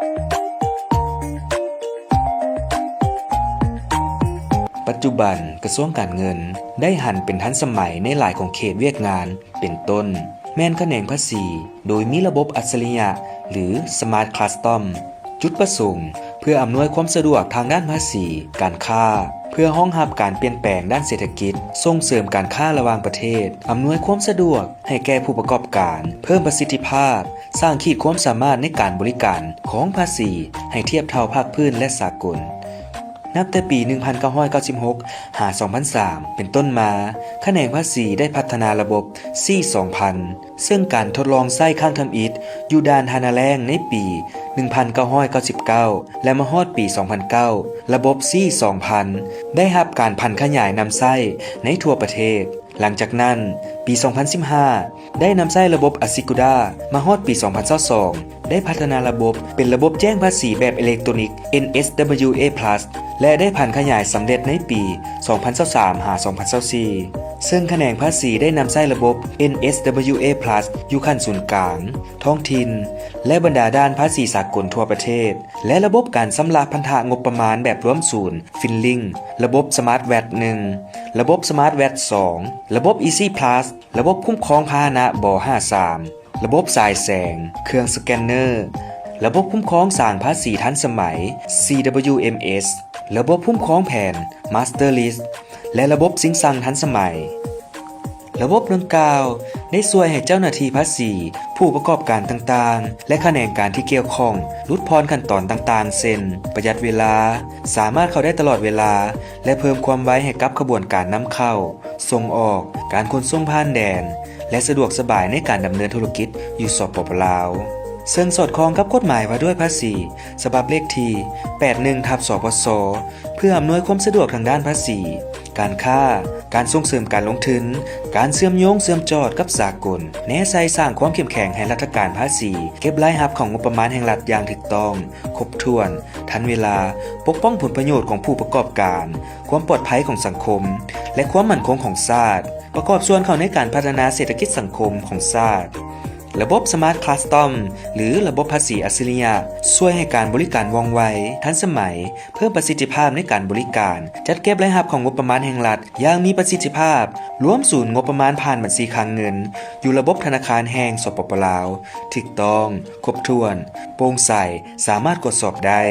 ປັດຈຸບັນ, ກະຊວງການເງິນໄດ້ຫັນເປັນທັນສະໄໝໃນຫຼາຍຂົງເຂດວຽກງານ, ເປັນຕົ້ນ ແມ່ນຂະແໜງພາສີ ໂດຍມີລະບົບອັດສະລິຍະ ຫຼື ສະມາດຄັສຕອມ. ຈຸດປະສົງ ເພື່ອອຳນວຍຄວາມສະດວກທາງດ້ານພາສີ, ການຄ້າ, ເພື່ອຮອງຮັບການປ່ຽນແປງດ້ານເສດຖະກິດ, ສົ່ງເສີມການຄ້າລະຫວ່າງປະເທດ, ອຳນວຍຄວາມສະດວກໃຫ້ແກ່ຜູ້ປະກອບການ, ເພີ່ມປະສິດທິພາບ, ສ້າງຂີດຄວາມສາມາດໃນການບໍລິການຂອງພາສີໃຫ້ທຽບເທົ່າພາກພື້ນ ແລະ ສາກົນ. ນັບແຕ່ປີໜຶ່ງພັນເກົ້າຮ້ອຍເກົ້າສິບຫົກ ຫາ ສອງພັນສາມ ເປັນຕົ້ນມາ, ຂະແໜງພາສີໄດ້ພັດທະນາລະບົບຊີສອງພັນ ເຊິ່ງການທົດລອງໃຊ້ຄັ້ງທຳອິດຢູ່ດ່ານທ່ານາແລ້ງໃນປີໜຶ່ງພັນເກົ້າຮ້ອຍເກົ້າສິບເກົ້າ ແລະ ມາຮອດປີສອງພັນເກົ້າ ລະບົບຊີສອງພັນ ໄດ້ຮັບການຜັນຂະຫຍາຍນຳໃຊ້ໃນທົ່ວປະເທດ. ຫຼັງຈາກນັ້ນ, ປີສອງພັນສິບຫ້າ ໄດ້ນຳໃຊ້ລະບົບອາຊິກູດາ, ມາຮອດປີສອງພັນຊາວສອງ ໄດ້ພັດທະນາລະບົບເປັນລະບົບແຈ້ງພາສີແບບເອເລັກໂຕຣນິກ ເອັນເອສດັບເບິນຢູເອພລັສ ແລະ ໄດ້ຜັນຂະຫຍາຍສຳເລັດໃນປີສອງພັນຊາວສາມ ຫາ ສອງພັນຊາວສີ່ ເຊິ່ງຂະແໜງພາສີໄດ້ນຳໃຊ້ລະບົບ ເອັນເອສດັບເບິນຢູເອພລັສ ຢູ່ຂັ້ນສູນກາງ, ທ້ອງຖິ່ນ ແລະ ບັນດາດ່ານພາສີສາກົນທົ່ວປະເທດ ແລະ ລະບົບການຊຳລະພັນທະງົບປະມານແບບລວມສູນ ຟິນລິງ, ລະບົບສະມາດແວັດໜຶ່ງ, ລະບົບສະມາດແວັດສອງ, ລະບົບອີຊີພລັສ, ລະບົບຄຸ້ມຄອງພາຫະນະ ບຫ້າສາມ, ລະບົບສາຍແສງ, ເຄື່ອງສະແກນເນີ, ລະບົບຄຸ້ມຄອງສາງພາສີທັນສະໄໝ ຊີດັບເບິນຢູເອັມເອສ, ລະບົບຄຸ້ມຄອງແຜນ ມາສເຕີລິສ ແລະ ລະບົບຊິງຊັງທັນສະໄໝ. ລະບົບດັ່ງກ່າວໄດ້ຊ່ວຍໃຫ້ເຈົ້າໜ້າທີ່ພາສີ, ຜູ້ປະກອບການຕ່າງໆ ແລະ ຂະແໜງການທີ່ກ່ຽວຂ້ອງຫຼຸດຜ່ອນຂັ້ນຕອນຕ່າງໆ ເຊັ່ນ ປະຢັດເວລາ, ສາມາດເຂົ້າໄດ້ຕະຫຼອດເວລາ ແລະ ເພີ່ມຄວາມໄວໃຫ້ກັບຂະບວນການນຳເຂົ້າ, ສົ່ງອອກ, ການຂົນສົ່ງຜ່ານແດນ ແລະ ສະດວກສະບາຍໃນການດຳເນີນທຸລະກິດຢູ່ ສປປ ລາວ. ເຊິ່ງສອດຄ່ອງກັບກົດໝາຍວ່າດ້ວຍພາສີ ສະບັບເລກທີ ແປດໜຶ່ງ ທັບ ສພຊ ເພື່ອອຳນວຍຄວາມສະດວກທາງດ້ານພາສີ, ການຄ້າ, ການສົ່ງເສີມການລົງທຶນ, ການເຊື່ອມໂຍງເຊື່ອມຈອດກັບສາກົນ, ແນໃສ່ສ້າງຄວາມເຂັ້ມແຂງໃຫ້ລັດຖະການພາສີ ເກັບລາຍຮັບເຂົ້າງົບປະມານແຫ່ງລັດຢ່າງຖືກຕ້ອງ, ຄົບຖ້ວນ, ທັນເວລາ, ປົກປ້ອງຜົນປະໂຫຍດຂອງຜູ້ປະກອບການ, ຄວາມປອດໄພຂອງສັງຄົມ ແລະ ຄວາມໝັ້ນຄົງຂອງຊາດ, ປະກອບສ່ວນເຂົ້າໃນການພັດທະນາເສດຖະກິດສັງຄົມຂອງຊາດ. ລະບົບສະມາດຄັສຕອມ ຫຼື ລະບົບພາສີອັດສະລິຍະ ຊ່ວຍໃຫ້ການບໍລິການວ່ອງໄວ, ທັນສະໄໝ, ເພີ່ມປະສິດທິພາບໃນການບໍລິການ, ຈັດເກັບລາຍຮັບຂອງງົບປະມານແຫ່ງລັດຢ່າງມີປະສິດທິພາບ, ລວມສູນງົບປະມານຜ່ານບັນຊີຄັງເງິນຢູ່ລະບົບທະນາຄານແຫ່ງ ສປປ ລາວ ຖືກຕ້ອງ, ຄົບຖ້ວນ, ໂປ່ງໃສ, ສາມາດກວດສອບໄດ້.